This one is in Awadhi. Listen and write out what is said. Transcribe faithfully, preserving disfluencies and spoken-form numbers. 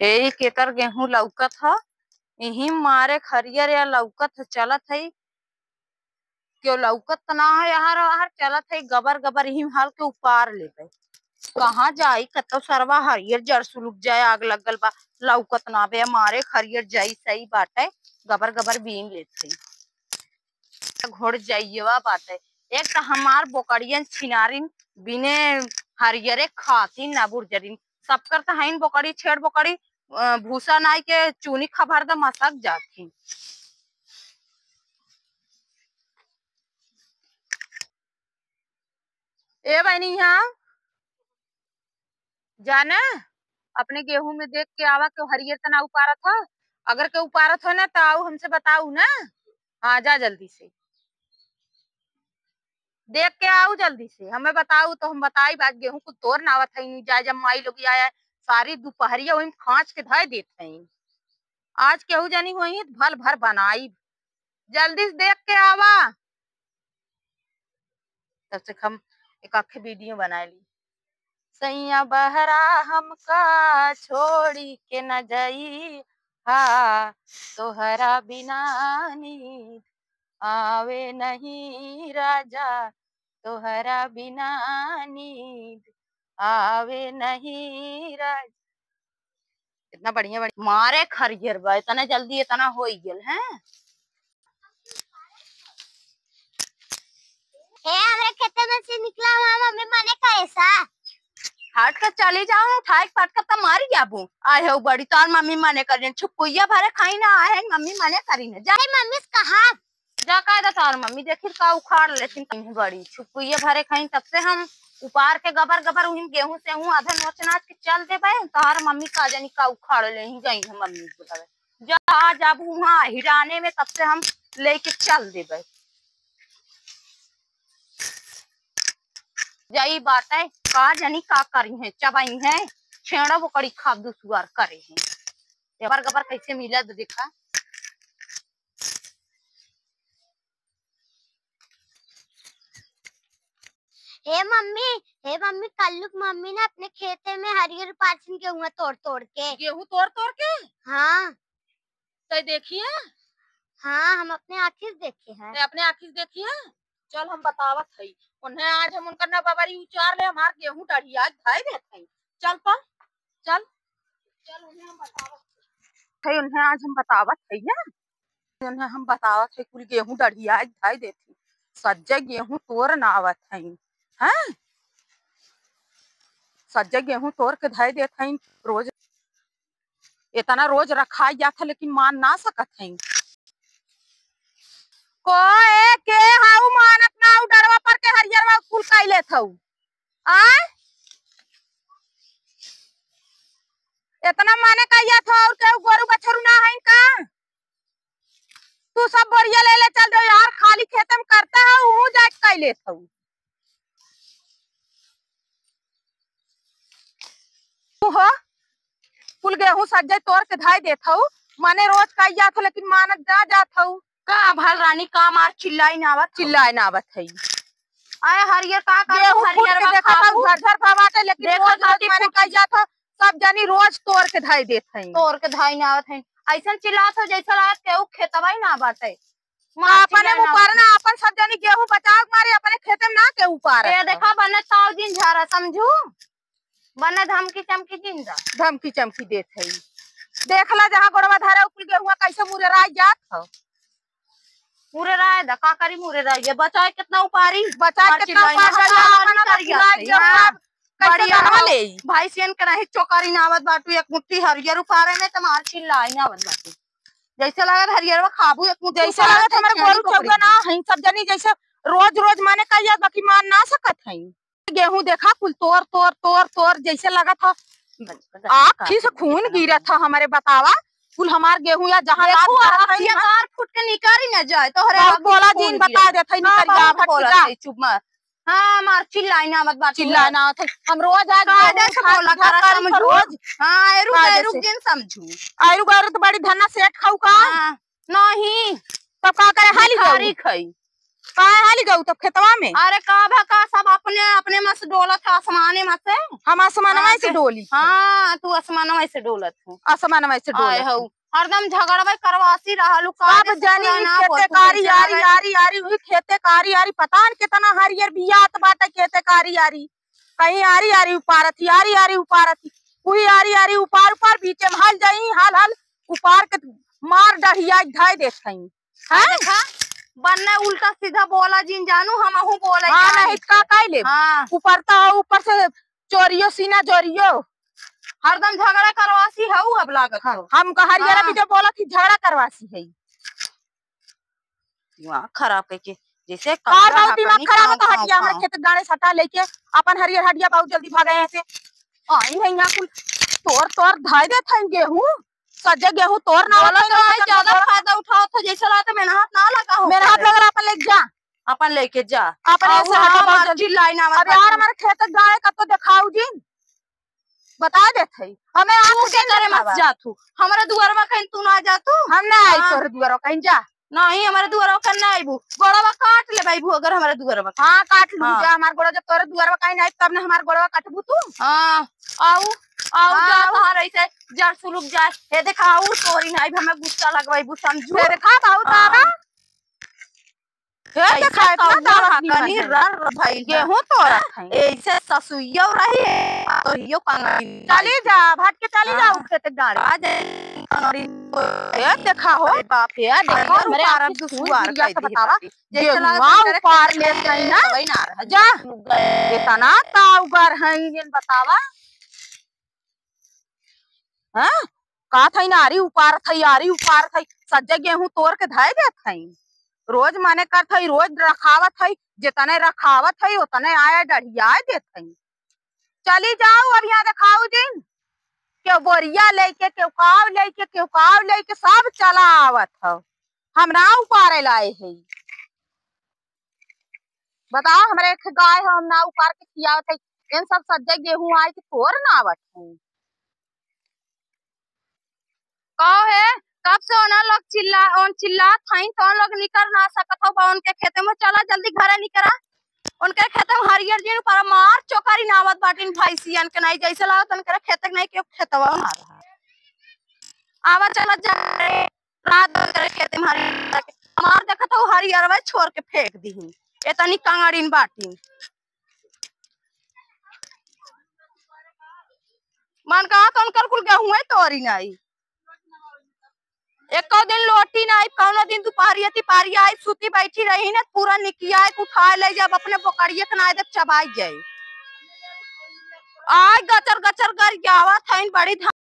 ए, केकर गेहूं लौकत ह, इही मारे हरियर या लौकत ह, चलत है। केहू लौकत त ना है, यहाँ रहर चलत है, गबर गबर इही हाल के उपार लेबे। कहाँ जाई, कतौ सरवा हरियर जड़ सुलुक जाए, आग लगल बा, लौकत ना बे, मारे हरियर जाई सही बाटे, गबर गबर बीन लेत है। घोड़ जाइयवा बाटे। एक त हमार बोकड़ियन छिनारिन बिने हरियरे खातिन ना बुरजरिन। सबकर त हइन बोकड़ी, छेड़ बोकड़ी, अ, भूसा नाई के चूनी खबर द मसक जात ही। ए बहनी, यहाँ जाने, अपने गेहूं में देख के आवा, केहू हरियर त ना उपारत ह। अगर केहू उपारत हो ना, त आऊ हमसे बताऊ ना। हाँ, जा जल्दी से, देख के आऊ जल्दी से, हमें बताऊ तो हम बताई। आज गेहूं कुल तोर ना आवत है, जाए जब माई लोग आए, सारी दोपहरिया वही खाँच के धय देत है। आज केहू जानी वही भल भर बनाई, जल्दी से देख के आवा। तब से हम एक आखे वीडियो बना ली। सैया बहरा हमका छोड़ी के न जाई, हा, तोहरा बिना नींद आवे नहीं राजा, तोहरा बिना नींद आवे नहीं राजा। इतना बढ़िया, बढ़िया मारे खरियर बा, इतना जल्दी इतना होई गेल है। हे, हमरे खेते में से निकला हुआ, मम्मी मने करे सा। हट के चली जाओ, उठाई के पटक त मारी जाबू। आए हो बड़ी, तार मम्मी मने करी, छुपुइया भरे खाई ना, आए हैं मम्मी मने करी ना। जा। अरे मम्मी से कहा। जा कह दे तार मम्मी, देखी का उखाड़ लेथिन। बड़ी छुपुइया भरे खाई, तब से हम उपार के गबर गबर उहिन गेहूं से हूं आधा नोच नाच के चल देबे। तार मम्मी का जानी का उखाड़ ले ही गई है मम्मी बोलावे। जा, आ जाबू वहाँ हिराने में, तब से हम लेके चल देबे। जाई बाटे, का जानी का करी है, चबाई है, छेड़ा बोकड़ी खाब दुसुआर करे हैं। एबर गबर कैसे मिलत देखा। हे मम्मी, हे मम्मी, कल्लुक मम्मी ने अपने खेते में हरियर पाछिन गेहूं तोड़ तोड़ के। गेहूं तोड़ तोड़ के? हाँ। तै देखिए? हाँ, हम अपने आँखी से देखे हैं। तै अपने आँखी से देखिए? चल, हम बतावत हई। उन्हें आज हम उनकर ना बबरी उचार ले, हमार गेहूं डढ़िया धाई देत हई। चल तो, चल। चल, उन्हें हम बतावत हई। उन्हें आज हम बतावत हई ना। उन्हें हम बतावत है, कुल गेहूं डढ़िया धाई देत ही। सज्जे गेहूं तोर ना आवत हई, हैं? सज्जे गेहूं तोर के धाई देत हई। रोज इतना रोज रखाई जात है, लेकिन मान ना सकत हई। को ए के हाउ मानत ना, उ डरवा पर के हरियरवा कुल कई लेत हऊ। आ? इतना माने कई जात हो, और केहू गोरू बछरू ना हई का? तू सब बोरिया ले ले चल दे यार, खाली खेते में करते हो, ऊ जाके कई लेत हऊ। तू हो, कुल गेहूं सज्जे तोर के धाई देत हऊ, मने रोज कई जात हो, लेकिन मानत जा जात हऊ। का भल रानी, का मार चिल्लाई ना आवत हऊ? चिल्लाई ना आवत हई। आए हरियर का कर, गेहूं फूट हरियर के बा देखत खाबू। हऊ, झरझर भा बाटे, लेकिन देखत रोज रोज हती मने फूट कई जात हो, सब जनी रोज तोर के धाई देत हई। तोर के धाई ना आवत हई। अइसन चिल्लात हो जैसे लागत केहू खेतवा ही ना बाटे। का मार अपने चिल्लाए ना मुँह पर आवत ना, हई। अपन सब जनी गेहूं बचाव के मारे अपने खेते में ना केहू पारत ए, हो। देखा, बने ताव जिन झारा, समझू? बने धमकी चमकी जिन दा। धमकी चमकी देत हई। देख ला, जहाँ गोड़वा धरे, उ कुल गेहुआ कैसे मुरेराई जात हो। मुरेराए दा, का करी मुरेराए? ये बचाए कितना उपारी। बचाए मार कितना चिल्लाए उपार ना, करिया, हमार अपना करिया फुलाई से, गेहुआ हाँ। कैसे बढ़िया बनवा हो। ले? भाई सियन के नहीं चोकारी ना आवत बाटू, एक मुट्ठी हरियर उपारे में त मार चिल्लाई ना आवत बाटू। जैसे लागत हरियरवा खाबू, एक मुट्ठी जैसे उपारे लागत हमारे चोकारी गोरू पकड़ी चौका ना के। हई, सब जनी जैसे रोज रोज माने कहिया, बाकी मान ना सकत हई। गेहूं देखा कुल तोर, तोर, तोर, तोर, जैसे लागत ह आँखी से खून गिरत ह हमारे, बतावा। कुल हमार गेहूं या जहाँ देखू, लात मारत हई अखिया ना। तार फूट के निकारी न जाए, तोहरे बहुत आँखी से बोला खून जिन, गिरत। बता देत हई, हाँ, निकरिया बहुत भटकी बोलत जा। हई, चुप मत। हाँ, मार चिल्लाई ना आवत बाटू चिल्लाई ना। ना आवत है। हम रोज आज कायदे गेहूं से उठा बोला के करा, घर समझू। रोज। हाँ, एरू कायदे गैरू से। जिन समझू। एरू गैरू तो बड़ी धन्ना सेठ खाऊ का? हाँ, नहीं। तब का करे, हाली जाऊ? भिखारी खाई। काहे हाली गऊ तब खेतवा में? अरे का भा का, सब अपने, अपने में से डोलत है, आसमाने में से। हम आसमानवा हाँ, से के-, डोली। हाँ, तू आसमानवा से डोलत हो। आसमानवा से आए डोलत हऊ। हो। हरदम झगड़वे करवासी रहलू, का सब जैसे जानी सुना ई ना खेते बोलतू, कारी जैसे आरी, लगे आरी, आरी, उही खेते कारी आरी, पता न कितना हरियर बियात बाटे खेते कारी आरी। कहीं आरी, आरी उपारत ही, आरी, आरी उपारत ही, उही आरी, आरी उपार, उपार बीचे में हल जाई, हल, हल उपार के मार डढ़िया धाय देत हई। हाँ, हैं? देखा, बन्ने उल्टा सीधा बोला जिन जानू, हमहू बोले हाँ, जानी। नहीं का काई लेब? हाँ। ऊपर तो ऊपर से चोरियो सीना जोरियो। हरदम झगड़ा करवासी हऊ अब लागत हाँ, हो। हम का हरियरा हाँ। भी जो बोलत ही झगड़ा करवासी है। दिमाग खराब कइके, जैसे का कौआ बाऊ दिमाग हकनी खराब काव, होता काव, हटिया, हमरे काव। खेत गाड़े सटा लेके अपन हरियर हटिया बाऊ जल्दी भागे यहाँ से। आई है यहाँ कुल तोर तोर धाय देत है गेहूं। सज्जे गेहूं तोर ना बोला होत तो है, भाई, ज्यादा फायदा उठावत हो, जैसे लागत मेहनत ना लगा हो। मेहनत लगा अपन लेके जा। अपन लेके जा। अपन और ऐसे हटा हमार बाबू जल्दी। चिल्लाई ना मत अरे यार, बाबू। हमारे खेत गाय का तो दिखाऊ जिन। बता देत है। हमें आप तू के के करे मत दिखावा। जा तू। हमरे दुआरवा कहीं तू ना जा तू। हम ना आई हाँ। तोरे दुआरवा कहीं जा। नहीं, हमारे दुआरवा कहीं ना आईबू। गोड़वा काट ले बाईबू अगर हमारे दुआरवा कहीं। हाँ, काट लू हाँ। जा हमार गोड़वा। जब तोरे दुआरवा कहीं ना आई, तब ना हमार गोड़वा काटबू तू। हाँ, आऊ, आऊ हाँ, जा आऊ। तोहार ऐसे जड़ सुलुक जाए। हे देखा, आऊ तोरी ना आई, हमें गुस्सा लगवाईबू, समझू? हे देखा, बहुत हाँ। आवा। हे ऐसे देखा, इतना कौआ दावत हकनी निमन है। रर भइल बा। गेहूं तोरत हैं। ऐसे ससुइयो रही, तोहियो कंगाली चली जा, भाग के चली जा, हाँ। उठे ते गाड़ी। आ जाए कंगाली। हे देखा हो। अरे बाप रे, हे देखा, अरे हमरे उपार आँखी से खून दुसुआर गिरिया कह से दी बतावा। बाटी। जैसे गेहुआ लागत है, उपार करे ले जाई ना। तबई ना रह जा। जा। इतना ताउगर हैं, इन्हें बतावा। हाँ? कहत हई ना, आरी उपारत हई, आरी उपारत हई, सज्जे गेहूं तोर के धइ देत हई। रोज मने करत हई, रोज रखावत हई, जेतने रखावत हई, ओतने आए डढ़ियाए देत हई। चली जाऊ, अब यहाँ देखाऊ जिन। केहू बोरिया लेके, केहू काव लेके, केहू काव लेके, सब चला आवत हौ। हम ना उपारे लाए हई। बताओ, हमरे एक गाय है, हम ना उपार के खियावत है। इन सब सज्जे गेहूं आए के तोर ना आवत है। कहो हे, कब से ओना लोग चिल्ला, ओन चिल्लात हईन, तो ओन लोग निकर ना सकत हो, बा उनके खेते में चला, जल्दी घरे निकरा। उनके खेते में हरियर जिन पर मार चोकारी नावत बाटिन भैंसियन के, नहीं जैसे लागत उनके खेते के नहीं, केहू खेतवा ना रहा। आवा चला जा, रात भर करे खेते में हरियर के। हमार देखत हो हरियरवा छोड़ के फेंक दीही। एतनी कंगड़िन बाटिन। मन कहा तो उनकर कुल गेहूं तोरी नाई। एको दिन लोटी नाई, कौनो दिन दुपहरिया तिपहरिया आई, सूती बैठी रही ने, पूरा निकिया के उठाए ले जाब, अपने बोकड़िया के नाई देब चबाई जाई। आय गचर गचर गरियावत हईन बड़ी